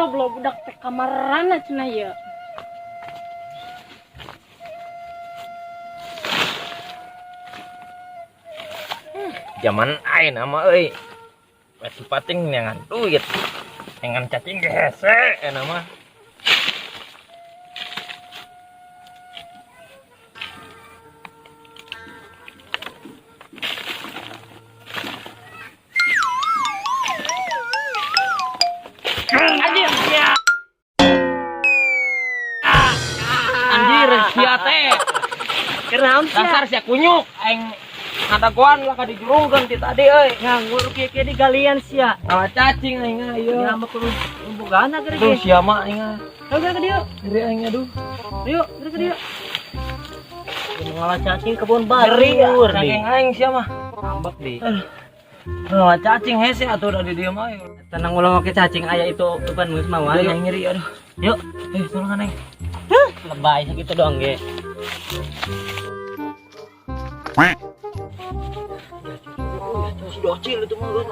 Goblok budak teh kamarana cenah ieu. Zaman ayeuna mah euy. Masih pating neangan duit. Neangan cacing ge hese euna mah. Anjir sia. Anjir sia teh. Kenaon sia? Dasar sia kunyuk aing ngadagoan lah ka dijurungkeun ti tadi euy. Nganggur kieu kieu di galian sia. Ngalah cacing aing ah ieu. Ya mah kudu bogana geura Aduh ge. sia mah aing ah. Ayo geura ka dieu. Ngeri aing aduh. Ayo geura ka dieu. Ngalah cacing kebun Ngeri batur di. cacing aing sia mah. Ambek di. Ngalah cacing hese atuh da di dieu mah. Tenang ulah make cacing aya itu depan geus mah Aduh ayo. aing ngeri aduh. Yuk, Eh tolongan aing. lebay sakitu doang ge. Si docil itu mah gua.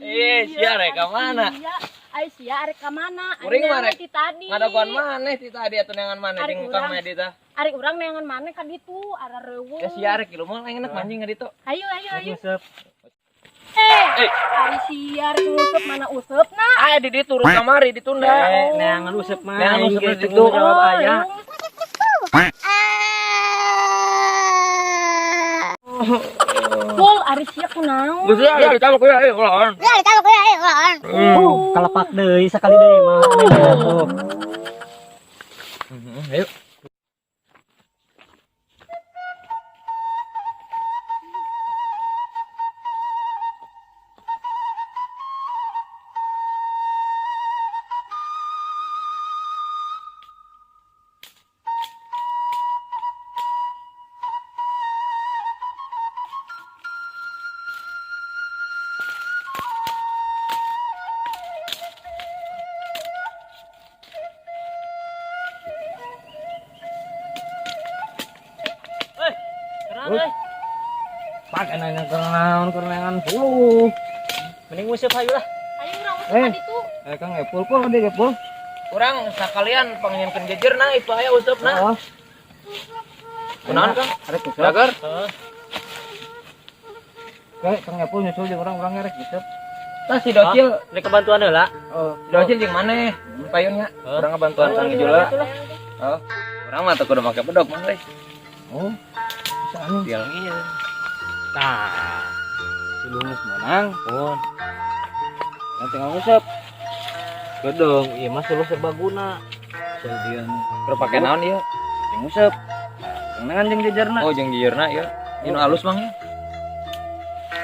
Eh, sia rek ka mana? Sia, ai sia arek ka mana? Kuring mah rek ti tadi. Ngadagoan maneh ti tadi atuh neangan maneh Arek jeung Kang urang. Medi tah. Arek urang neangan maneh ka ditu, ara reuweung. Ya sia rek kilu mah aing enak mancing ka ditu. Ayo ayo ayo. Nguseup. Eh, ari sia rek nguseup mana useupna? Ah, di ditu urut kamari ditunda. Eh, neangan useup mah. Neangan aing useup ge di ditu. teu jawab aya. Pul, ari sia kunaon? Geus ya ditabok ya, eh ulah. Kalepak deui sakali deui mah. Tuh. Ayo. Keran euy. Pakai nanya kenaon kenaon puluh. Mending nguseup hayu lah. Ayo urang useup ka ditu. Eh Kang Epul pul di Epul. Urang sakalian pangnyieunkeun jejerna itu aya useupna. Oh. Kunaon Kang? Arek useup. Dager. Heeh. Kayak Kang Epul nyusul jeung urang urang rek useup. Tah si Docil, Rek kebantuan heula. Oh, si Docil jeung maneh payunnya. Urang ngabantuan Kang Ijul lah. Oh, urang mah teu kudu make bedog mah euy. Oh. Bisa anu. Dial ieu. Tah. Kudu geus meunang, Pun. yang tinggal nguseup. Gedong, ieu mah suluh serbaguna. Sedian Keur pake naon ieu? jeung nguseup. Keunangan jeung jejerna. Oh, jeung jejerna ieu. Ieu nu alus mang ya.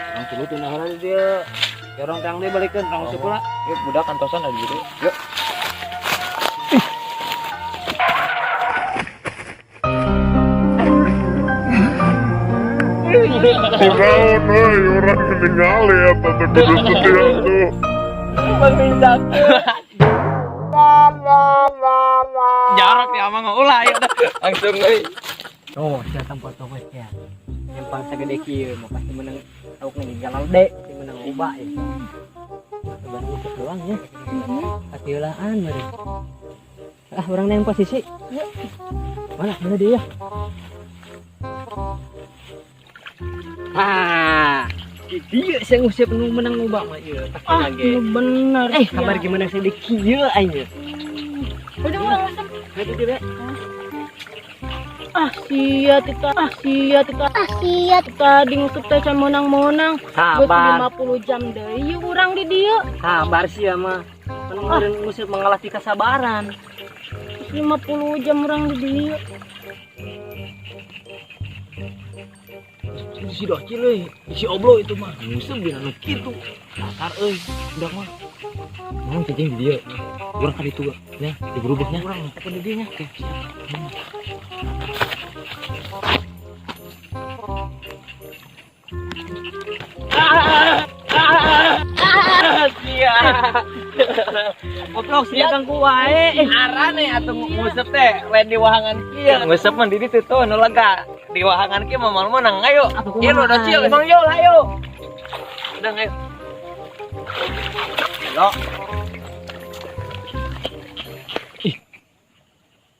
Urang tuluy tunda heula di dieu. Ya urang tang deui balikeun, urang nguseup heula. Yuk budak kantosan ada gitu. Yuk. Kunaon euy urang ningali eta teh kudu setia tuh. Jarak ya amang ulah ya langsung euy. Oh, sia tempat toko sia. Nyempang sagede kieu mah pasti menang lauk nih galade, pasti menang loba ya. Coba nguseup doang ya. Pasti heulaan meureun. Ah, urang neng posisi. Mana? Mana dia? Ah, dia saya nguseup nu menang loba mah ieu. Pasti Ah, lagi. nu bener. Eh, sia. kabar gimana saya di kieu aing ge. Udah urang useup. Ayo dia. Ah, sia tita. Ah, sia tita. Ah, sia tadi nguseup teh can meunang-meunang. Geus Sabar. 50 jam deui ieu urang di dieu. Sabar sih ya mah. Menang nguseup mengalah kesabaran. Geus 50 jam urang di dieu. Si Docil euy, si Oblo itu mah nguseup dina nu kitu. Dasar euy, budak mah. Ngomong cacing di dieu. Urang ka ditu nya, diberubahnya. Urang apa di dieu nya? Oke, siap. Sia. Goblok sia ganggu wae. Arane atuh nguseup teh lain di wahangan kieu. Nguseup mah di ditu tuh nu lega. Di wahangan kieu mah moal menang ayo. Atuh Ieu lu kumaha? docil. Mang Yul, ayo. Udah ayo. Ayo. Ih.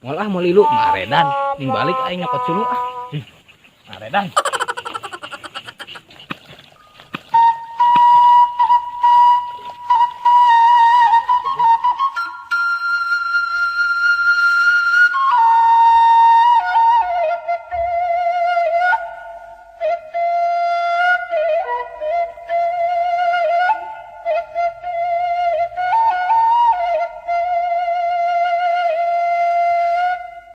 Moal ah moal ilu maredan. Ning balik aing nyokot sulu ah. Ih, maredan.